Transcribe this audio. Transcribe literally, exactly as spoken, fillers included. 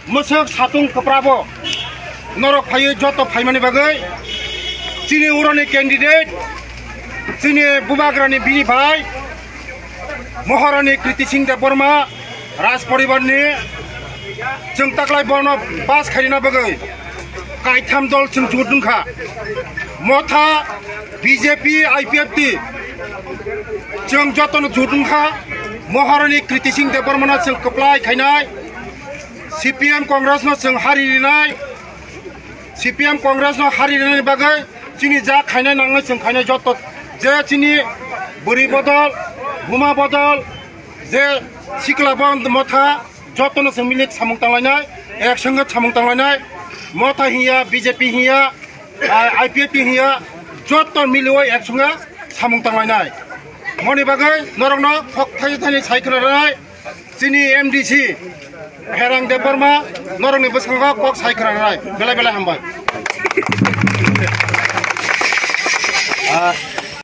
Mwswk satung kwprabo norok phaiwi joto phaimani bagwi chini uroni candidate, chini bubagrani bini bai Maharani Kriti Singh Debbarma Raj poribarni chwng taklai bono bas khairina bagwi kaitham dol chwng jut wngkha. Motha, B J P, I P F T chwng jotono jut wngkha. Maharani Kriti Singh Debbarmano chwng kwplai khainai. C P M Congress no chwng hari rinai, C P M Congress no hari rinani bagwi chini ja khainai nangnai chwng khainai joto je chini bwrwi bodol, buma bodol, je sikla bo motha jotono chwng milik samung tanglainai, ek songkhe samung tanglainai, motha hiya, B J P hiya, I P F T hiya, joto miliwi ek songkhe samung tanglainai. Moni bagwi norokno kok thai thani sai khwna rwnai. Chini M D C Herang Debbarma norokni bwskango kok sai khwna rwnai. Belai belai hambai. Ah,